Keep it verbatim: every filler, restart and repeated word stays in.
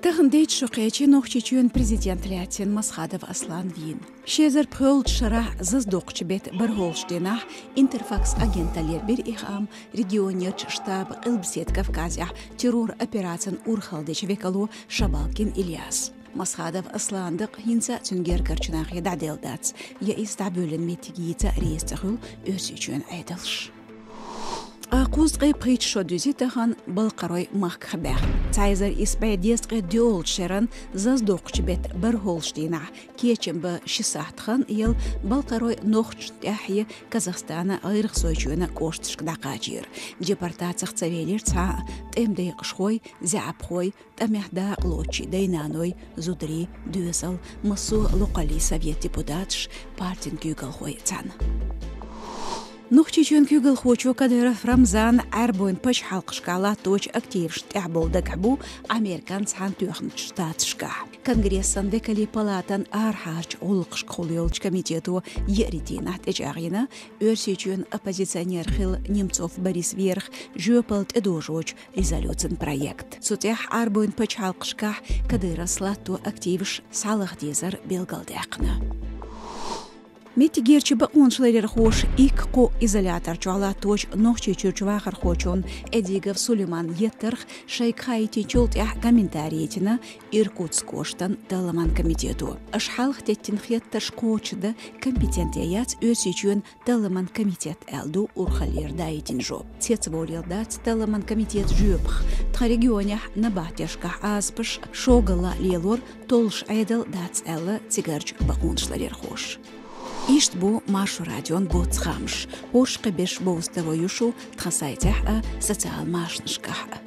Тахан дейтта шо кхечи Нохчийчоьнан президент лаьттина Масхадов Аслан вийна. Ши эзар пхоьалгӀача шарахь зазадоккхучу бетта бархӀолгӀачу дийнахь Интерфакс агенталлера бира и хаам регионерчу штаба Къилбаседа Кавказехь террор операцин урхалла дечу векало Шабалкин Ильяс. Масхадов Аслан дакъа хӀинца а цуьнан гергарчу нахе дӀаделла дац, я иза дӀабоьллина меттиг йийца а реза ца хуьлу Оьрсийчоьнан Ӏедалш. Ткъа кхузткъе пхийтта шо дуьзна тахан балкхаройн махках баьхна. Цхьа эзар исс бӀе дезткъе доьалгӀачу шеран зазадоккхучу бетта бархӀолгӀачу дийнахь кечам бан ши сахьт хан елла балкхаройн нохчашна тӀехь я Казахстанан, ГӀиргӀазойчоьнан кӀошташка дӀакхачийра. Депортацих ца велира цхьа а тӀеман декъашхой, заьӀапхой, тӀамехь дакъалоцучийн дай-наной, зударий, доьзал, массо а локхаллин совет депутаташ, партин куьйгалхой цхьаьна. Нохчийчоьнан куьйгалхочо Кадыров Рамзана Ӏаьрбойн пачхьалкхашкахь латточу активашна тӀехь болу дагахь бу Американ Цхьаьнатоьхначу Штаташкахь. Конгрессан векалийн палатан арахьарчу гӀуллакхашкахула йолчу комитето еарин дийнахь тӀечӀагӀйина Оьрсийчоьнан оппозиционер хилла Немцов Борис верах жоьпалла тӀедожочу резолюцин проект. Цу тӀехь Ӏаьрбойн пачхьалкхашкахь Кадыровс латто активаш схьалаха дезар билгалдаьккхина. Меттигерчу бакъонашларъярхоша иккхо изолятор чохь латточу Нохчийчуьрчу вахархочунна Эдигов Сулейманна еттарх шайга хаийтинчул тӀаьхьа комментарий йитина Иркутск кӀоштан талламан комитето. Аша хьалха теттина хеттарш кхочушдан компетенте яц Оьрсийчоьнан талламан комитет, аьлла ду урхаллера даийтина жоп. Цецволийла дац талламан комитетан жоьпах, тхан регионехь набахтешкахь Ӏазапаш шогалла лелор толлуш Ӏедал дац, аьлла цигарчу бакъонашларъярхоша. Иштта бу Маршо радион боццу хаамаш. ХӀорш кхин берш бовза таро ю шу тхан сайтехь а, социал машанашкахь а.